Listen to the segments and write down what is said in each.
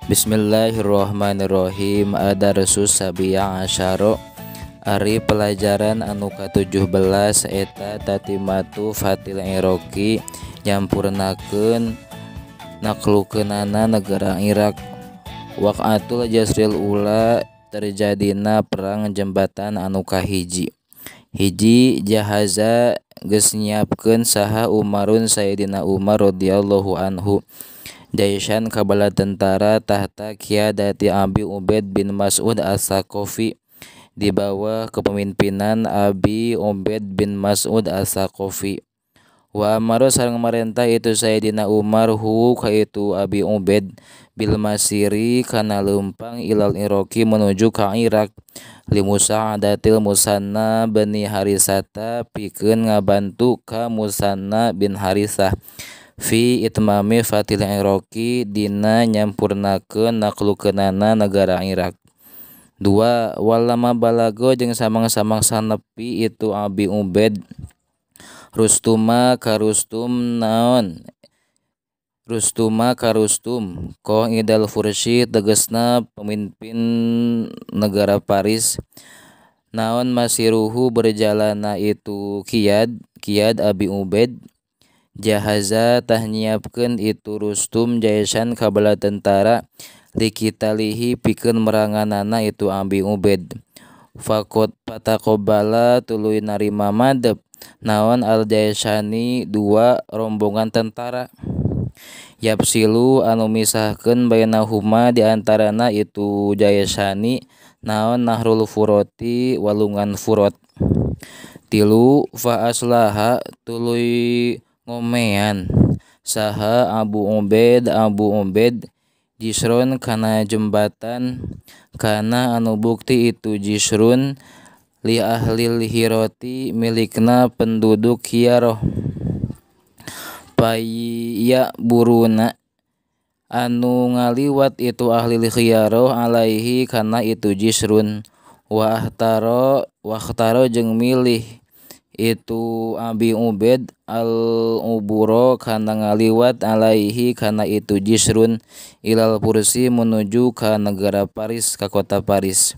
Bismillahirrahmanirrahim. Adarsus sabiya asyara, ari pelajaran anu ka-17 eta tatimatu fatil Iraqi, nyampurnakeun naklukeunana negara Irak. Waqatul Jasril Ula, terjadina perang jembatan anu kahiji. Hiji, jahaza geus nyiapkeun saha Umarun Sayyidina Umar radhiyallahu anhu jaishan kabala tentara tahta qiyadati Abi Ubaid bin Mas'ud As-Saqafi, di bawah kepemimpinan Abi Ubaid bin Mas'ud As-Saqafi. Wa amara sareng marentah itu Sayyidina Umar hu ka itu Abi Ubaid bil masiri kana leumpang ilal Iraqi menuju ka Irak, limusa'adatil Musanna bani Harisata, pikeun ngabantu ka Musanna bin Harisah fi itmami fatil Iraqi, dina nyampurnakeun naklukeunana negara Irak. Dua, walama balago jeung samang-samang sanepi itu Abi Ubaid Rustuma ka Rustum naon Rustuma ka Rustum qaidal Fursi, tegesna pemimpin negara Paris. Naon masiruhu berjalana itu Qiyad Abi Ubaid. Jahaza tah nyiapkeun itu Rustum jaisan kabala tentara likitalihi pikeun meranganana itu Abi Ubaid. Fakot pataqabbala tuluy narima madep naon al jaisani dua rombongan tentara. Yapsilu anu misahkeun bainahuma di antarana itu jaisani naon nahrul furati walungan Furat. Tilu, fa aslaha tuluy ngomean saha Abu Ubaid jisrun kana jembatan, kana anu bukti itu jisrun li ahlil hiroti milikna penduduk Hiyaroh. Paya buruna anu ngaliwat itu ahli khiyaroh alaihi kana itu jisrun. Wa ahtaro jeung milih itu Abi Ubaid al uburo kana ngaliwat alaihi kana itu jisrun ilal Pursi menuju ka negara Paris, ka kota Paris.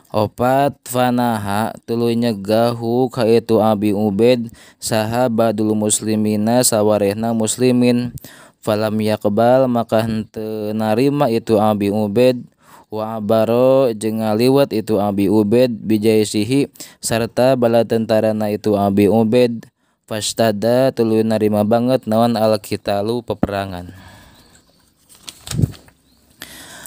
Opat, fanaha tuluy nyegahu ka itu Abi Ubaid saha badul muslimina sawarehna muslimin. Falam yaqbal maka henteu narima itu Abi Ubaid. Wa abaro jeung ngaliwat itu Abi Ubaid bijaisihi sarta bala tentarana itu Abi Ubaid. Fastada tuluy narima banget naon al-qitalu peperangan.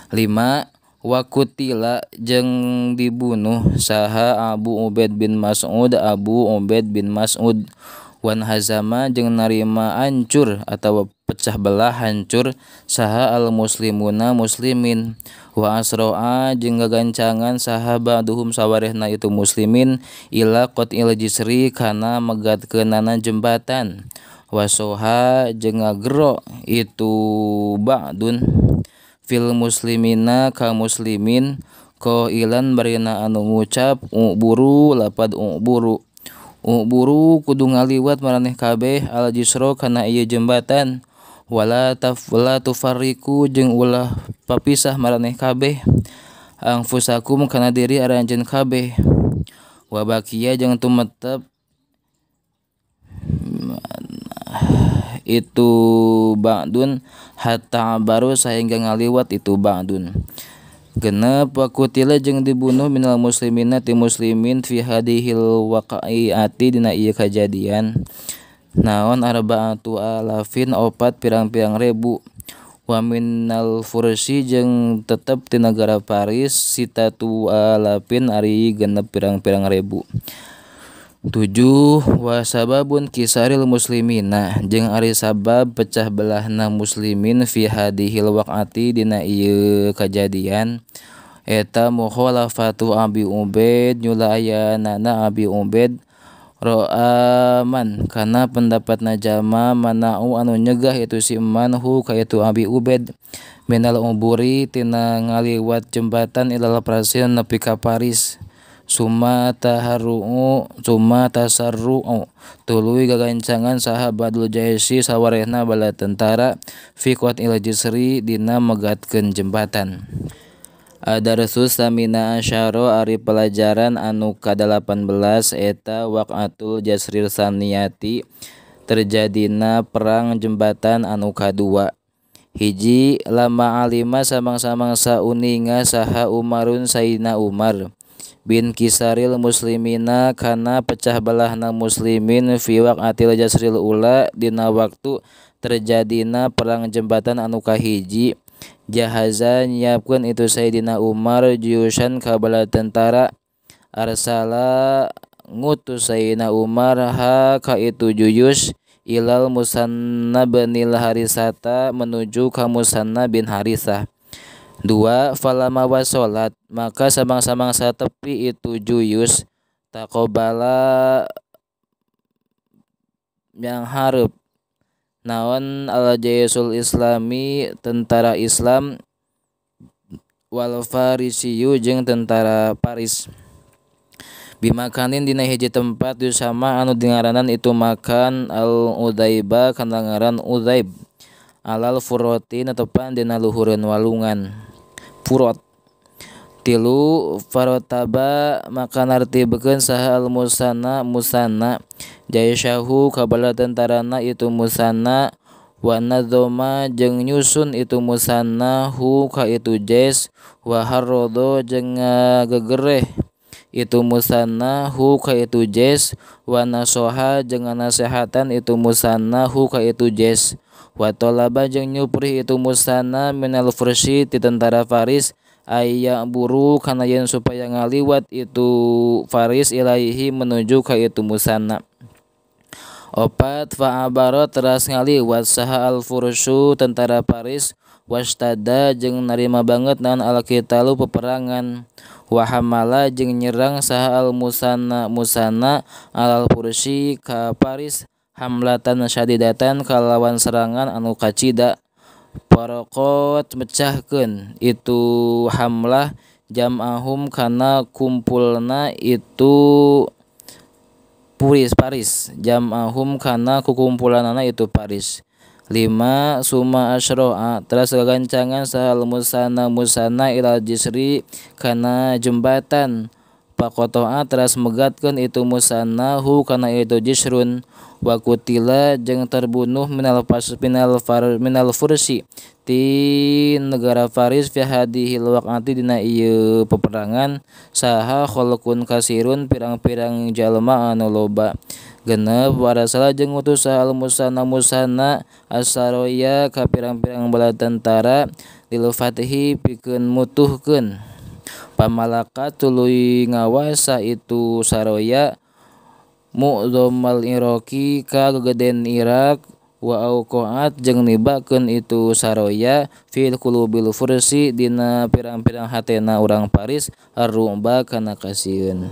Lima, wakutila jeung dibunuh saha Abu Ubaid bin Mas'ud. Wan hazama jeung narima hancur atau pecah belah hancur saha al muslimuna muslimin. Wa asroa jeung gagancangan saha ba'duhum sawarehna itu muslimin ila qatil jisri kana megatkeunana jembatan. Wasoha jeung ngagero itu ba'dun fil muslimina ka muslimin qailan barina anu ngucap uburu lapad uburu uburu kudu ngaliwat maraneh kabeh al jisro kana ieu jembatan. Wala tufarriqu jeung ulah papisah maraneh kabeh angfusakum kana diri aranjeun kabeh. Wa baqiya jeung tumetep itu ba'dun hatta baru sehingga ngaliwat itu ba'dun. Genep, wakutila jeung dibunuh minal muslimina ti muslimin fi hadihil waqaiati dina ieu kajadian naon arba'atu alafin opat pirang-pirang ribu. Wa minal fursi jeung tetep ti negara Paris sitatu alafin ari genep pirang-pirang ribu. Tujuh, wa sababun kisaril muslimina jeung ari sabab pecah belahna muslimin fi hadihil waqati dina ieu kajadian eta mukhalafatu Abi Ubaid nyulayanana Abi Ubaid ro'aman kana pendapatna jama mana'u anu nyegah itu si manhu ka itu Abi Ubaid minal uburi tina ngaliwat jembatan ilal Prasin nepi ka Paris. Summa taharru'u summa tasarru'u tuluy gagancangan saha badul jaisi sawarehna bala tentara fi qat'il jisri dina megatkeun jembatan. Adarsus samina asyara ari pelajaran anu ka-18 eta waqatul jasril saniyati terjadina perang jembatan anu kadua. Hiji lama alima samang-samang sauninga saha Umarun Sayyidina Umar bin Kisaril muslimina kana pecah belahna muslimin fi waqatil jasril ula dina waktu terjadina perang jembatan anu kahiji. Jahaza nyiapkeun itu Sayyidina Umar juyusan ka bala tentara. Arsala ngutus Sayyidina Umar ha ka itu juyus ilal Musanna binil Harisata menuju ka Musanna bin Harisah. Dua falama wasolat maka samang-samang satepi itu juyus taqobala yang hareup naon al jaisul islami tentara Islam wal farisiyu jeung tentara Paris bimakanin dina hiji tempat sama anu dingaranan itu makan al Udzaiba kana ngaran Udzaib alal furoti netepan dina luhureun walungan Furot. Tilu farotaba maka nartibekeun saha al musanna musanna jaisyahu ka bala tentarana itu musanna wa nadzoma jeung nyusun itu musanna hu ka itu jais wa harrodo jeung ngagegereh itu musanna hu ka itu jais wa nasoha jeung nasehatan itu musanna hu ka itu jais wa talaba jeung nyuprih itu musanna minal fursi ti tentara Faris aya buru kana yen supaya ngaliwat itu Faris ilaihi menuju ka itu musanna. Opat fa'abara teras ngaliwat saha al fursu tentara Paris wastada jeung narima banget naon al qitalu peperangan wa hamala jeung nyerang saha al musanna musanna alal fursi ka Paris hamlatan syadidatan kalawan serangan anu kacida. Parokot mecahkeun itu hamlah jam'ahum kana kumpulna itu Puris Paris jam'ahum kana kukumpulanana itu Paris. Lima summa asro'a teras gagancangan sahal musanna musanna ilal jisri kana jembatan pakotoa teras megatkeun itu musanna hu kana itu jisrun wa kutila jeung terbunuh minal minal fursi ti negara Faris fi hadhil waqati dina ieu peperangan saha khalqun kasirun pirang-pirang jalma anu loba. Genep warasala jeung ngutus al musanna musanna asaroya ka pirang-pirang bala tentara lil fatihi pikeun mutuhkeun pamalaka tuluy ngawasa itu saroya mu'dhamal Iraqi ka gegeden Irak wa auqaat jeung nibakeun itu saroya fil qulubil fursi dina pirang-pirang hatena urang Paris arruba kana kasieun.